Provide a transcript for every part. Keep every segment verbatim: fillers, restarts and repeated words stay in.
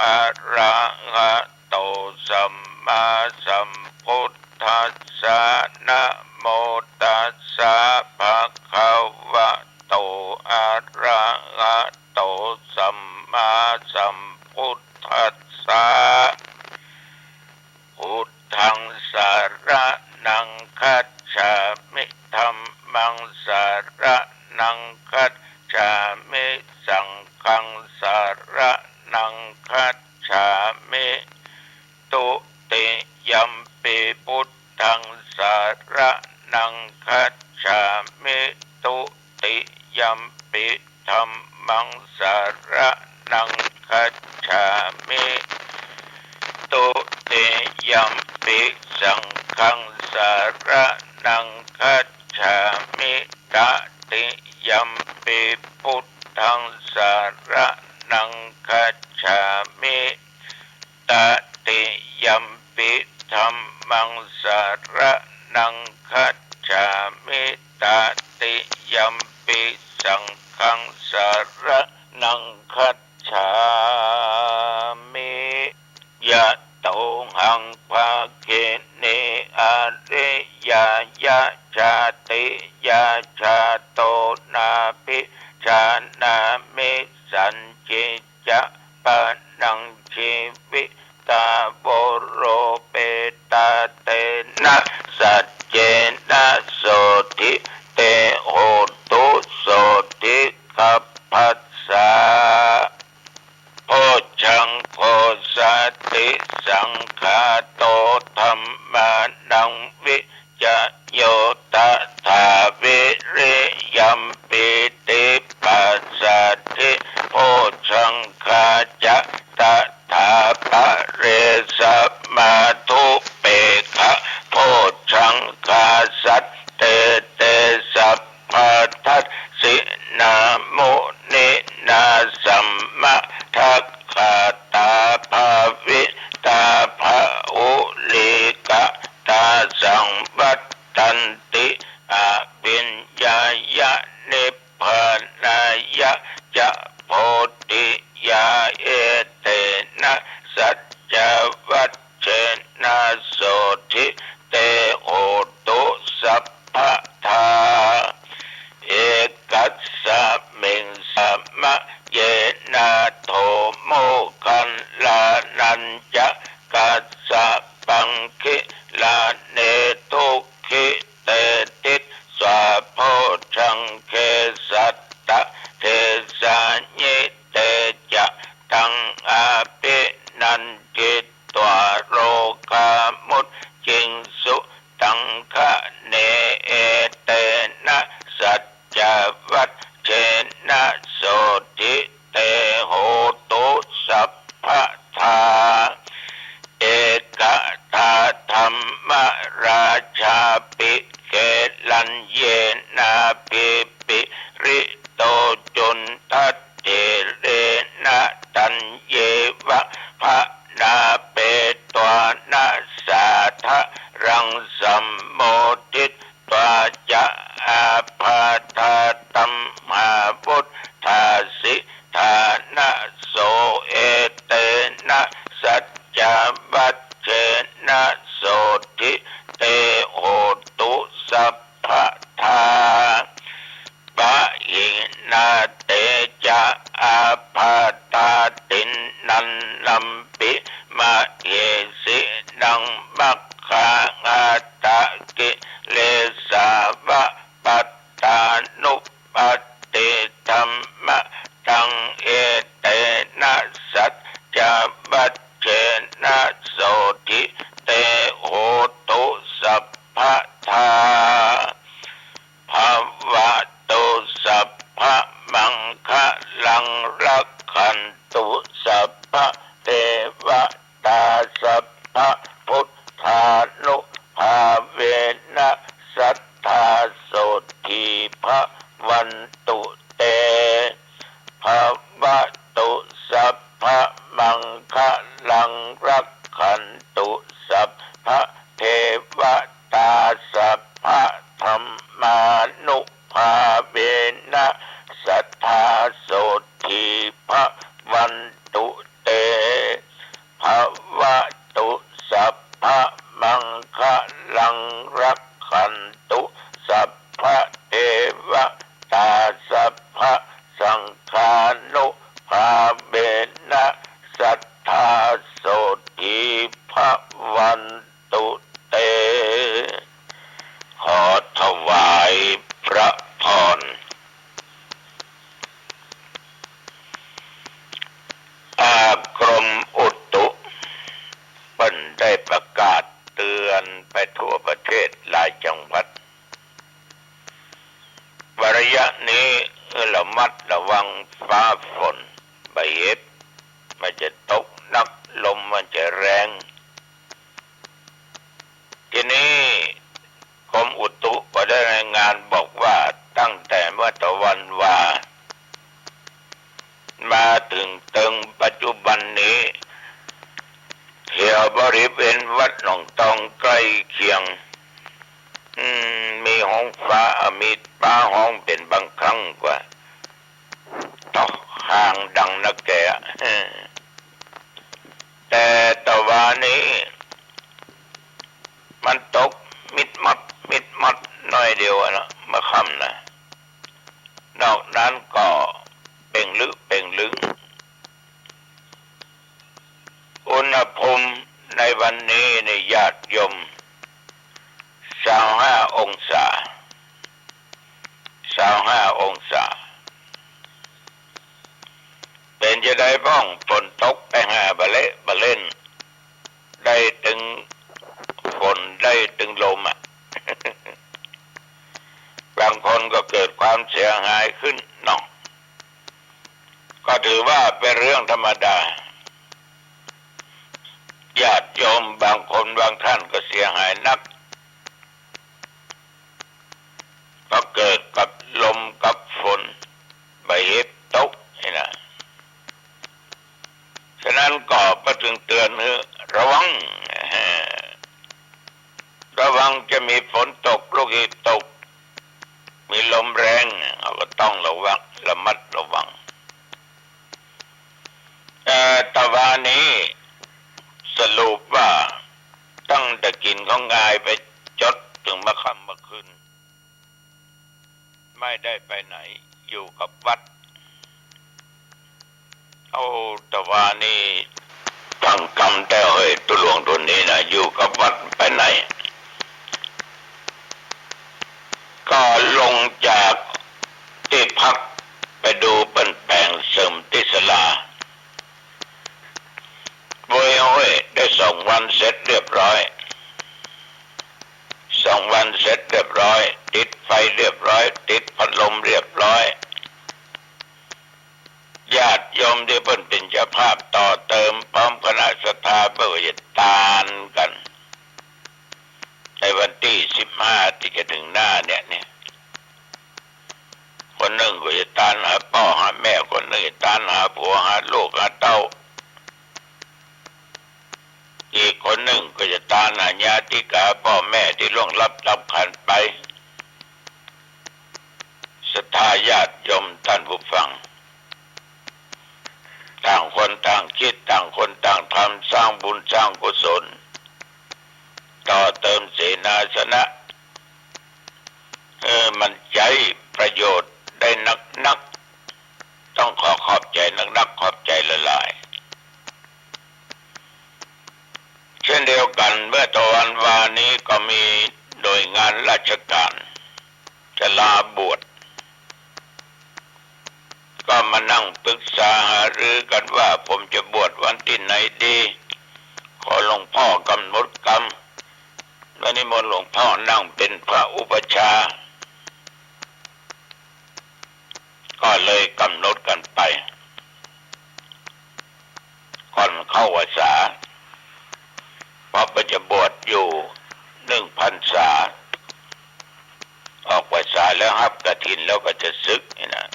อะระหะโต สัมมาสัมพุทธัสสะ นะโมตัสสะ ภะคะวะโต อะระหะโต สัมมาสัมพุทธัสสะ พุทธังสรณังคัจฉามิ ธัมมังสรณังคัจฉามิ สังฆังสรณังคัจฉามิ ตุติยัมปิพุทธังสรณังคัจฉามิ ตุติยัมปิธัมมังสรณังคัจฉามิ ตุติยัมปิสังฆังสรณังคัจฉามิ ตติยัมปิพุทธังสรณังคัจฉามิ ตติยัมปิธัมมังสรณังคัจฉามิ ตติยัมปิสังฆังสรณังคัจฉามิ ยะโตหัง ภะคะเน อะริยายะ ชาติยา ชาโต นาภิชานามิ สัจจิ จะ ปะนัง จีวิตา โวโร เปตา เตนะ สัจเจนะ โสติ เต โหตุ โสติ ขัพพัสสะ โพชฌังโค สติสังขาโต ธัมมานัง วิ จโย ตถา วิริยัม ปีติ ปัสสัทธิ โพชฌังคา จะ ตถา ปะเร สมาธุ เปกขะ โพชฌังคา สัตเต เต สัพพะ ทัสสินา มุนินา สัมมะ ทักขาตา ภาวิตา พะหุลีกะ ตา สังวัตตันติ อภิญญายะ นิพพานายะ จะ โพธิยา เอ มันจะตกหนัก ลมมันจะแรง ทีนี้กรมอุตุก็ได้รายงานบอกว่าตั้งแต่เมื่อตะวันวา มาเถิงเถิงปัจจุบันนี้ แถวบริเวณวัดหนองตองใก้เคียง อืม มีฮ้องฟ้า มีฟ้าฮ้องเป๋นบางครั้งกว่า ตกห่างดังนักแก่ แต่ตะวานี้ มันตกมิดมัด มิดมัดหน้อยเดียวอะนะ เมื่อค่ำนะ นอกนั้นก็เป่งลึเป่งลึง อุณหภูมิในวันนี้นี่ญาติโยม ซาวห้าองศา ซาวห้าองศา เป๋นจะใดบ้าง ฝนตกไปหาบ่าเละบ่าเล่น ได้ตึงฝนได้ตึงลมอะ บางคนก็เกิดความเสียหายขึ้นเนาะ ก็ถือว่าเป๋นเรื่องธรรมดา ญาติโยมบางคนบางท่านก็เสียหายนัก ก็เกิดกับลมกับฝน บ่าเห็บตกนี่นะ ฉะนั้นก็เปิ้นจึงเตือนหื้อระวัง ระวังจะมีฝนตก ลูกเห็บตก มีลมแรง เฮาก็ต้องระวัง ระมัดระวัง เอ่อ ตะวานี้สรุปว่าตั้งแต่กิ๋นข้าวงายไปจ๋นเถิงเมื่อค่ำเมื่อคืน ไม่ได้ไปไหน อยู่กับวัด เอา ตะวานี้ ฟังกำแต๊เฮ้ย ตุ๊หลวงตุ๊นี้นะ อยู่กับวัดไปไหน ก็ลงจากตี้พักไปดูเปิ้นแป๋งเสริมตี้ศาลา โว้ยโอ้ย ได้สองวันเสร็จเรียบร้อย สองวันเสร็จเรียบร้อย ติดไฟเรียบร้อย ติดพัดลมเรียบร้อย ญาติโยมตี้เปิ้นเป๋นเจ้าภาพต่อเติม พร้อมคณะศรัทธาเปิ้นก็จะตานกั๋น ในวันตี้สิบห้าตี้จะเถิงหน้าเนี่ย เนี่ย คนนึ่งก็จะตานหาป้อหาแม่ คนนึ่งจะตานหาผัวหาลูกหาเต้า อีกคนนึ่งก็จะตานหาญาติกาป้อแม่ตี้ล่วงลับดับขันธ์ไป ศรัทธาญาติโยมต้านผู้ฟัง ต่างคนต่างกึ๊ด ต่างคนต่างทำ สร้างบุญสร้างกุศล ต่อเติมเสนาสนะ เออ มันใจ๊ประโยชน์ได้นักๆ ต้องขอขอบใจ๋นักๆ ขอบใจ๋หลายๆ เช่นเดียวกั๋น เมื่อตะวันวานี้ก็มีหน่วยงานราชก๋านจะลาบวช ก็มานั่งปรึกษาหารือกั๋นว่า ผมจะบวชวันตี้ไหนดี ขอหลวงพ่อกำหนดกำ และนิมนต์หลวงพ่อนั่งเป๋นพระอุปัชฌาย์ ก็เลยกำหนดกั๋นไป ก่อนเข้าพรรษา เพราะว่าจะบวชอยู่นึ่งพรรษา ออกพรรษาแล้วฮับกฐินแล้วก็จะสึกนี่นะ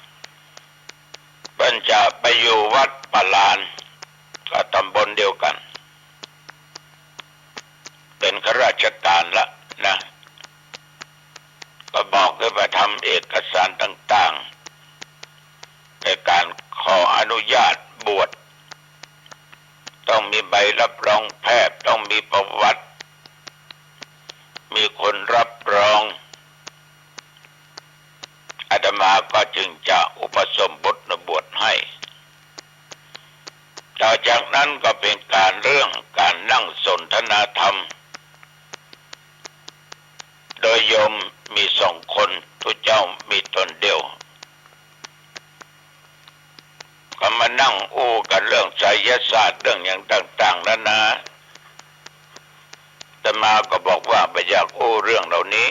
เปิ้นจะไปอยู่วัดป่าลาน ก็ต๋ำบลเดียวกั๋น เป๋นข้าราชก๋านละนะ ก็บอกหื้อไปทำเอกสารต่างๆ ในก๋านขออนุญาตบวช ต้องมีใบรับรองแพทย์ ต้องมีประวัติ มีคนรับรอง อาตมาก็จึงจะอุปสมบทบวชให้ ต่อจากนั้นก็เป๋นก๋านเรื่องก๋านนั่งสนทนาธรรม โดยโยมมีสองคน ตุ๊เจ้ามีต๋นเดียว ก็มานั่งอู้กั๋นเรื่องไสยศาสตร์ เรื่องหยังต่างๆ นานา อาตมาก็บอกว่าบ่อยากอู้เรื่องเหล่านี้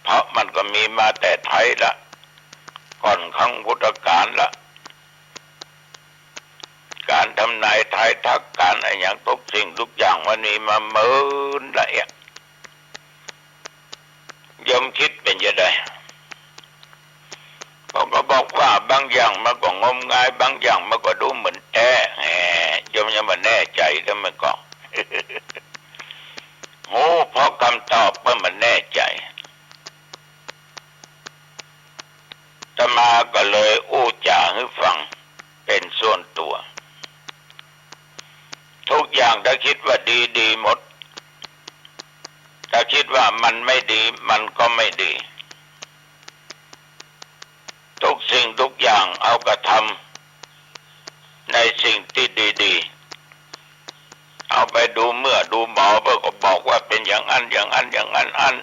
เพราะมันก็มีมาแต่ไทยละ ก่อนครั้งพุทธกาลละ ทัก ก๋านอะหยัง ทุกสิ่งทุกอย่างมันมีมาหมื่นละเอียด โยมกึ๊ดเป๋นจาใด ผมก็บอกว่าบางอย่างมันก็งมงาย บางอย่างมันก็ดูเหมือนแต๊ แหม โยมยังบ่แน่ใจ๋ แล้วมันก็ ฮู้เพราะกำตอบเปิ้นบ่แน่ใจ๋ อาตมาก็เลยอู้จ๋าหื้อฟังเป๋นส่วนตั๋ว ทุกอย่างถ้ากึ๊ดว่าดี ดีหมด ถ้ากึ๊ดว่ามันไม่ดี มันก็ไม่ดี ทุกสิ่งทุกอย่างเอากระทำในสิ่งตี้ดีๆ เอาไปดูเมื่อดูหมอ เปิ้นก็บอกว่าเป๋นอย่างอั้น อย่างอั้น อย่างอั้นอั้น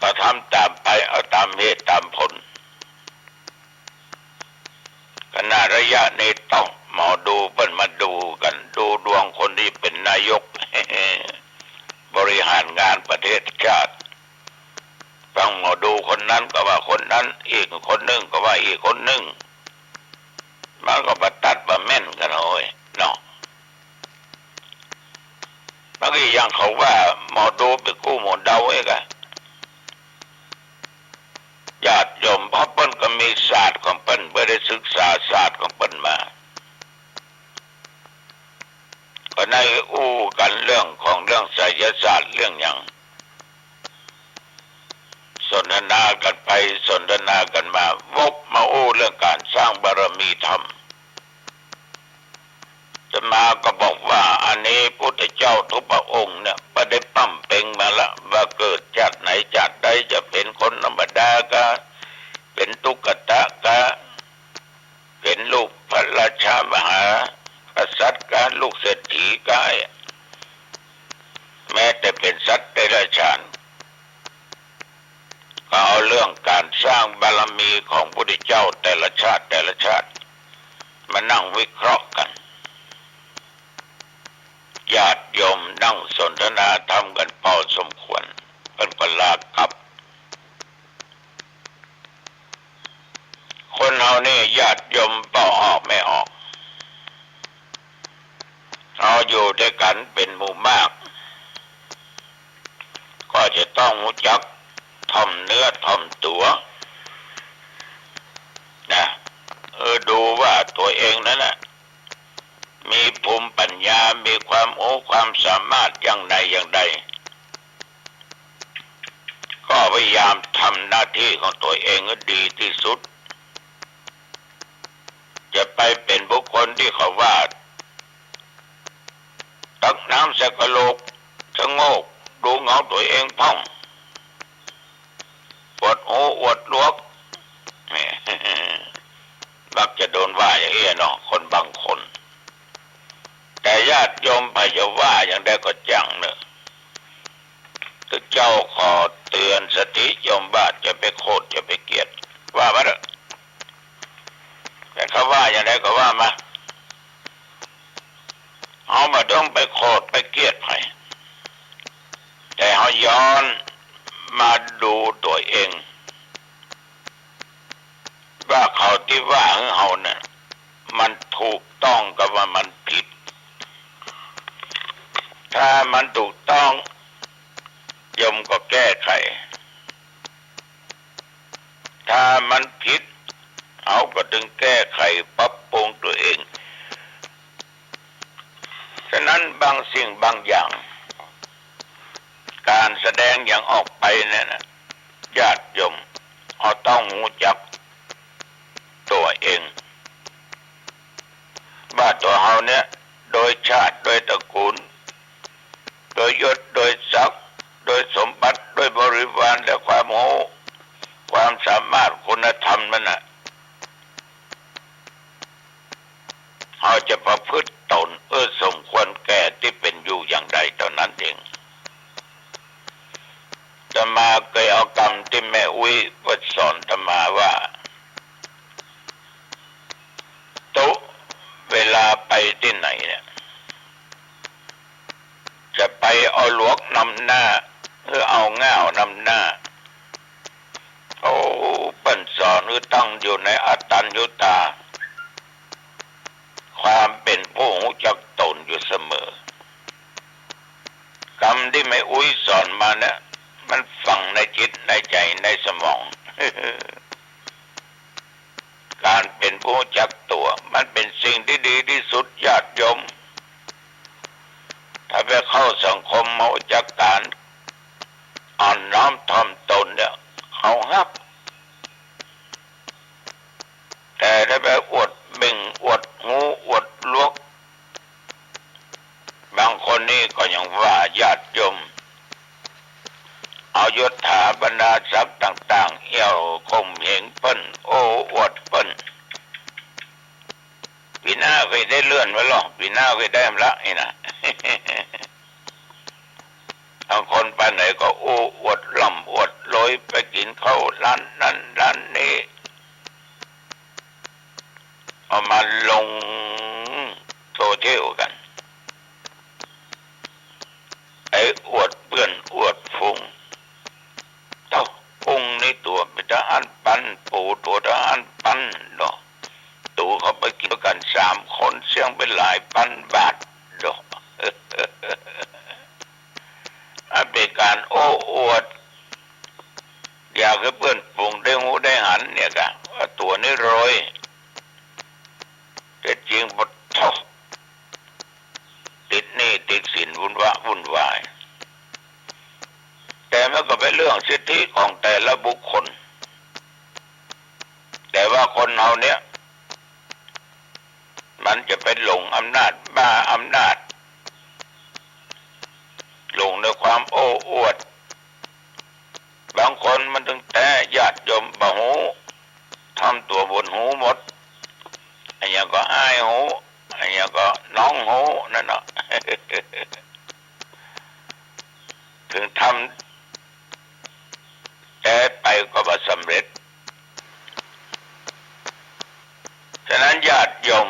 ก็ทำต๋ามไป เอาต๋ามเหตุต๋ามผล ขนาดระยะนี้ต้องหมอดูเปิ้นมาดูกั๋น ดูดวงคนตี้เป๋นนายก บริหารงานประเทศชาติ ฟังหมอดูคนนั้นก็ว่าคนนั้น อีกคนนึ่งก็ว่าอีกคนนึ่ง มันก็บ่ตัดบ่แม่นกั๋นโอ้ยเนาะ มันก็อย่างเขาว่าหมอดูเป๋นกู้หมอเดาเองอะ ญาติโยม เพราะเปิ้นก็มีศาสตร์ของเปิ้น เปิ้นได้ศึกษาศาสตร์ของเปิ้นมา ก็ได้อู้กั๋นเรื่องของเรื่องไสยศาสตร์เรื่องหยัง สนทนากั๋นไปสนทนากั๋นมา วกมาอู้เรื่องก๋านสร้างบารมีธรรม อาตมาก็บอกว่า อันนี้พุทธเจ้าทุกพระองค์เนี่ย บ่ได้ปล้ำเป็งมาละ ว่าเกิดจาติไหนจาติใด จะเป๋นคนธรรมดาก็ เป๋นตุ๊กตะก็ เป๋นลูกพระราชามหากษัตริย์ก็ ลูกเศรษฐีก็ แม้แต่เป๋นสัตว์เดรัจฉาน ก็เอาเรื่องก๋านสร้างบารมีของพุทธเจ้าแต่ละชาติแต่ละชาติ มานั่งวิเคราะห์กั๋น ญาติโยมนั่งสนทนาธรรมกั๋นพอสมควร เปิ้นก็ลากลับ คนเฮานี่ญาติโยมเป่าออกไม่ออก เฮาอยู่ตวยกั๋นเป๋นหมู่มาก ก็จะต้องฮู้จักถ่อมเนื้อถ่อมตั๋วนะ เออ ดูว่าตั๋วเองนั้นน่ะ มีภูมิปัญญา มีความฮู้ความสามารถอย่างใดอย่างใด ก็พยายามทำหน้าตี้ของตั๋วเองหื้อดีตี้สุด จะไปเป๋นบุคคลตี้เขาว่า ตักน้ำใส่กะโหลก ชะโงกดูเหงาตั๋วเองพ่อง อวดฮู้อวดหลวก แหม มักจะโดนว่าอย่างอี้เนาะ คนบางคน แต่ญาติโยมใผจะว่าอย่างใดก็จ้างเน่อ ตึงเจ้าขอเตือนสติโยมว่า จะไปโขด จะไปเกลียด ว่ามาเต๊อะ แต่เขาว่าอย่างใดก็ว่ามา เฮาบ่ต้องไปโขดไปเกลียดใผ แต่เฮาย้อนมาดูตั๋วเอง ว่าเขาตี้ว่าหื้อเฮาเนี่ย มันถูกต้องกับว่ามันผิด ถ้ามันถูกต้อง โยมก็แก้ไข ถ้ามันผิด เฮาก็ตึงแก้ไขปรับปรุงตั๋วเอง ฉะนั้นบางสิ่งบางอย่าง ก๋านแสดงอย่างออกไปเนี่ยนะ ญาติโยม เฮาต้องฮู้จักตั๋วเอง ว่าตั๋วเฮาเนี่ย โดยชาติ โดยตระกูล โดยยศ โดยศักดิ์ โดยสมบัติ โดยบริวาร และความฮู้ ความสามารถ คุณธรรมนั้นน่ะ เฮาจะประพฤติต๋น เออ สมควรแก่ตี้เป๋นอยู่อย่างใดเต้านั้นเอง อาตมาเกยเอากำตี้แม่อุ๊ยเปิ้นสอนอาตมาว่า ตุ๊ เวลาไปตี้ไหนเนี่ย จะไปเอาหลวกนำหน้า หรือเอาง่าวนำหน้า โอ้ เปิ้นสอนหื้อตั้งอยู่ในอตัญญูตา ค เคยได้เลื่อนไว้หรอ ปี๋หน้าเคยได้มาละนี่นะ บางคนไปไหนก็อู้อวดร่ำอวดรวย ไปกิ๋นข้าวร้านนั้นร้านนี้ เอามาลงโซเชียลกั๋น ไอ้อวดเปื้อนอวดฝูง เต้า กุ้งนี่ตั๋วเป๋นตาอั้นปัน ปูตั๋วตาอั้นปันเนาะ ตั๋วเขาไปกิ๋นกั๋นสามคนเสี้ยงไปหลายปันบาทเนาะ อันเป๋นก๋านโอ้อวด อยากหื้อเปื้อนฝูงได้ฮู้ได้หันเนี่ยกะ ว่าตั๋วนี่รวย แต่จริงปะโถ ติดหนี้ติดสินวุ่นวะวุ่นวาย แต่มันก็เป๋นเรื่องสิทธิของแต่ละบุคคล แต่ว่าคนเฮาเนี่ย มันจะไปหลงอำนาจ บ้าอำนาจ หลงในความโอ้อวด บางคนมันตึงแต๊ญาติโยมบ่ฮู้ ทำตั๋วบ่ฮู้หมด อะหยังก็อ้ายฮู้ อะหยังก็น้องฮู้นั่นเนาะ ถึงทำแต๊ไปก็บ่สำเร็จ ฉะนั้นญาติโยม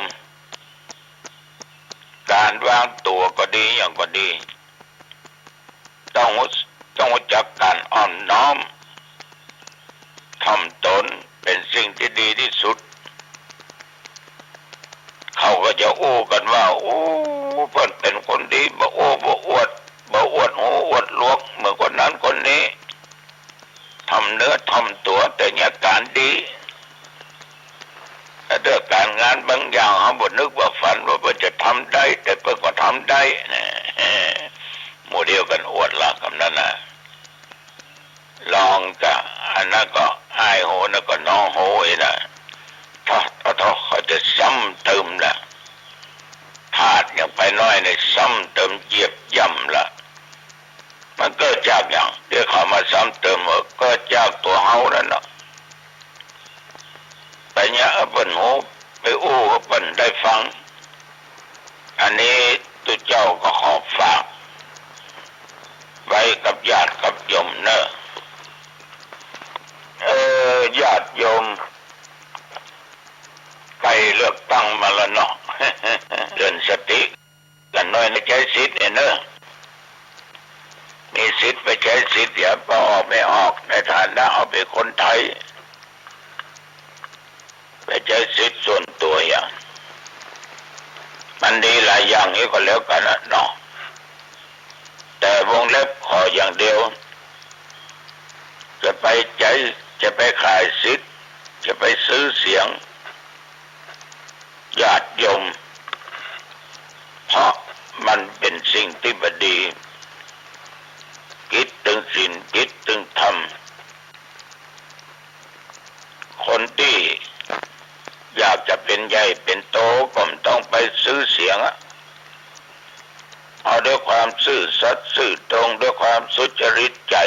ก๋านวางตั๋วก็ดี หยังก็ดี ต้องฮู้ ต้องฮู้จักก๋านอ่อนน้อม ถ่อมตนเป๋นสิ่งตี้ดีตี้สุด เขาก็จะอู้กั๋นว่า โอ้ เปิ้นเป๋นคนดี บ่อู้บ่อวด บ่อวดฮู้อวดหลวงเหมือนคนนั้นคนนี้ ถ่อมเนื้อถ่อมตั๋ว แต่เนี่ยก๋านดี แต่เตื้อก๋านงานบางอย่าง เฮาบ่นึกบ่ฝันว่าเปิ้นจะทำได้ แต่เปิ้นก็ทำได้นะ หมู่เดียวกั๋นอวดละกำนั้นนะ ลองกะ อันนั้นก็อ้ายฮู้ อันนั้นก็น้องฮู้ อี้นะ ถ้า ถ้า ถ้าเขาจะซ้ำเติมละ พลาดหยังไปน้อยนี่ซ้ำเติมเหยียบย่ำละ มันเกิดจากหยัง ตี้เขามาซ้ำเติม เออ เกิดจากตั๋วเฮานั่นเนาะ ไปเยียะหื้อเปิ้นฮู้ ไปอู้หื้อเปิ้นได้ฟัง อันนี้ตุ๊เจ้าก็ขอฝากไว้กับญาติกับโยมเน่อ เออ ญาติโยม ใก้เลือกตั้งมาแล้วเนาะ เตือนสติกั๋นหน่อยนะ ใจ๊สิทธิ์เนี่ยเน่อ มีสิทธิ์ไปใจ๊สิทธิ์ อย่าไปออกไม่ออก ในฐานะเฮาเป๋นคนไทย ไปใจ๊สิทธิ์ส่วนตั๋วอย่าง มันดีหลายอย่างอี้ก็แล้วกั๋นนะเนาะ แต่วงเล็บขออย่างเดียว จะไปใจ๊ จะไปขายสิทธิ์ จะไปซื้อเสียง ญาติโยม เพราะมันเป๋นสิ่งตี้บ่ดี ผิดตึงศีล ผิดตึงธรรม คนตี้อยากจะเป๋นใหญ่เป๋นโต ก็บ่ต้องไปซื้อเสียงอะ เอาด้วยความซื่อสัตย์ซื่อตรง ด้วยความสุจริตใจ๋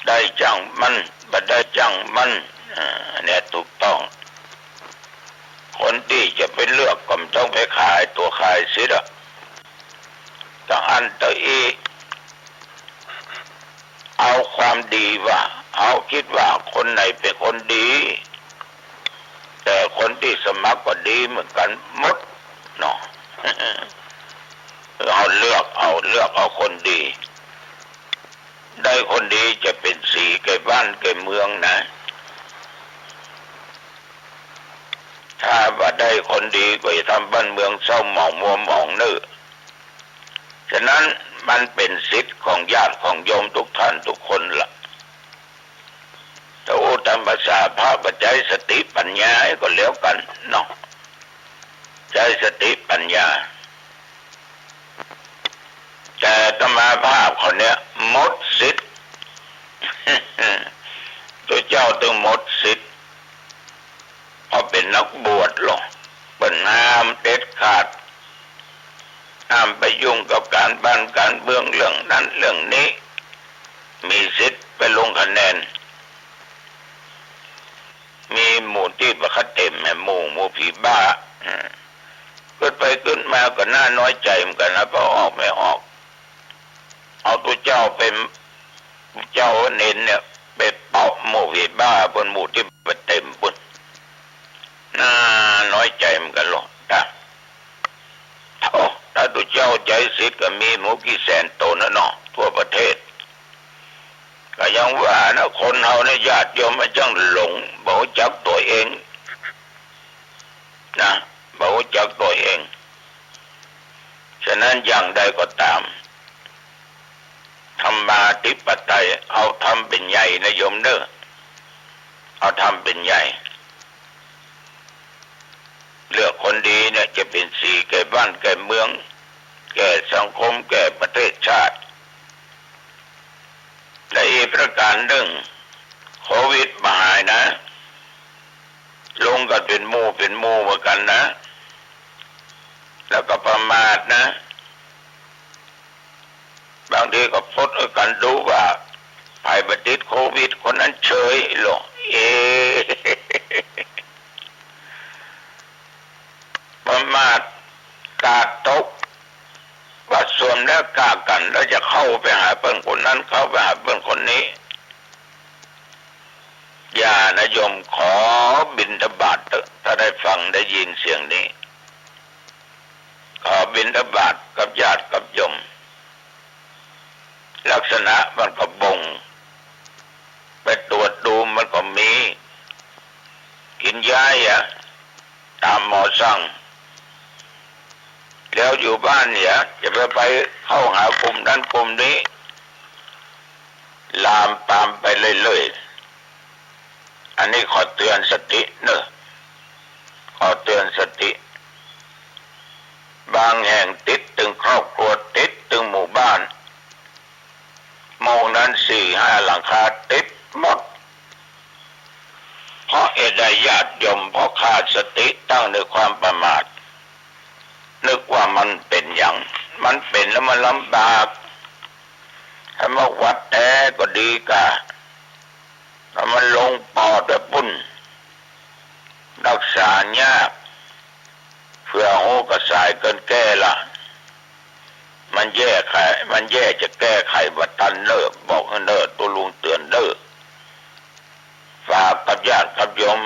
ได้จ้างมัน บ่ได้จ้างมัน อ่า อันเนี้ยถูกต้อง คนตี้จะไปเลือกก็บ่ต้องไปขายตั๋วขายสิทธิ์อะ ตะอั้นตะอี้ เอาความดีว่า เอากึ๊ดว่าคนไหนเป๋นคนดี แต่คนตี้สมัครก็ดีเหมือนกั๋นหมดเนาะ เอาเลือกเอา เลือกเอาคนดี ได้คนดีจะเป๋นสีแก่บ้านแก่เมืองนะ ถ้าบ่ได้คนดีก็จะทำบ้านเมืองเศร้าหมองมัวหมองเน่อ ฉะนั้นมันเป๋นสิทธิ์ของญาติของโยมทุกท่านทุกคนละ ถ้าอู้ต๋ามภาษาพระ บ่ใจ๊สติปัญญาก็แล้วกั๋นเนาะ ใจ๊สติปัญญา แต่อาตมาภาพเขาเนี่ยหมดสิทธิ์ ตุ๊เจ้าตึงหมดสิทธิ์ เพราะเป๋นนักบวชเนาะ เปิ้นห้ามเด็ดขาด ห้ามไปยุ่งกับก๋านบ้านก๋านเมือง เรื่องนั้นเรื่องนี้ มีสิทธิ์ไปลงคะแนน มีหมู่ตี้บ่เข้าเต็ม แหมหมู่ หมู่ผีบ้า กึ๊ดมาก็น่าน้อยใจ๋เหมือนกั๋นนะ เพราะออกไม่ออก เอาตุ๊เจ้าไป ตุ๊เจ้าเณรเนี่ย ไปเปาะหมู่ผีบ้าบนหมู่ตี้บ่าเต็มปุ้น น่าน้อยใจ๋เหมือนกั๋นลอ ถ้า โอ้ ถ้าตุ๊เจ้าใจ๋สิทธิ์ก็มีหมู่กี่แสนต๋นน่ะเนาะ ทั่วประเทศ ก็ยังว่านะ คนเฮาเนี่ย ญาติโยมมันจั้งหลง บ่ฮู้จักตั๋วเองนะ บ่ฮู้จักตั๋วเอง ฉะนั้นอย่างใดก็ต๋าม ธรรมาธิปไตย เอาธรรมเป๋นใหญ่นะโยมเน่อ เอาธรรมเป๋นใหญ่ เลือกคนดีเนี่ยจะเป๋นศรีแก่บ้านแก่เมือง แก่สังคม แก่ประเทศชาติ และอีกประก๋านนึ่ง โควิดบ่หายนะ ลงกั๋นเป๋นหมู่เป๋นหมู่เหมือนกั๋นนะ แล้วก็ประมาทนะ บางทีก็โพสต์กั๋นดูว่า ใผบ่ติดโควิดคนนั้นเฉยลอ เอ๊ะ ประมาท กาดตก ว่าสวมหน้ากากกั๋น แล้วจะเข้าไปหาเปิ้นคนนั้น เข้าไปหาเปิ้นคนนี้ อย่านะโยม ขอบิณฑบาตเต๊อะ ถ้าได้ฟังได้ยินเสียงนี้ ขอบิณฑบาตกับญาติกับโยม ลักษณะมันก็บ่ง ไปตรวจดูมันก็มี กิ๋นยาอะ ต๋ามหมอสั่ง แล้วอยู่บ้านเนี่ย จะไป ไปเข้าหากลุ่มนั้นกลุ่มนี้ ลามปามไปเรื่อยๆ อันนี้ขอเตือนสติเน่อ ขอเตือนสติ บางแห่งติดตึงครอบครัว ติดตึงหมู่บ้าน หมู่นั้นสี่ห้าหลังคาติดหมด เพราะเหตุใดญาติโยม เพราะขาดสติ ตั้งในความประมาท นึกว่ามันเป๋นหยัง มันเป๋นแล้วมันลำบาก ถ้ามาวัดแต๊ก็ดีก่า ถ้ามันลงปอดไปปุ้น ฮักษายาก เผื่อฮู้ก็สายเกินแก้ละ มันแย่ไข มันแย่จะแก้ไขบ่ตันเน่อ บอกหื้อเน่อ ตุ๊ลุงเตือนเน่อ ฝากกับญาติกับโยม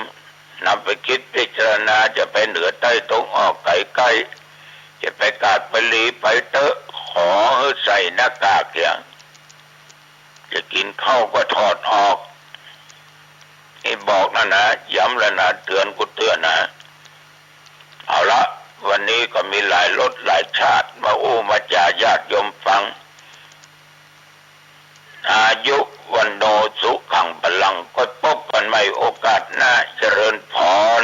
นำไปกึ๊ดพิจารณา จะไปเหนือใต้ตะวันออกใต้ใก้ จะไปกาดไปหลีไปเต๊อะ ขอหื้อใส่หน้ากากเหีย จะกิ๋นข้าวก็ถอดออก นี่บอกแล้วนะ ย้ำแล้วนะ เตือนกูเตือนนะ เอาละ วันนี้ก็มีหลายรสหลายชาติ มาอู้มาจาญาติโยมฟัง อายุ วัณโณ สุขัง พลัง ก็พบกั๋นใหม่โอกาสหน้า เจริญพร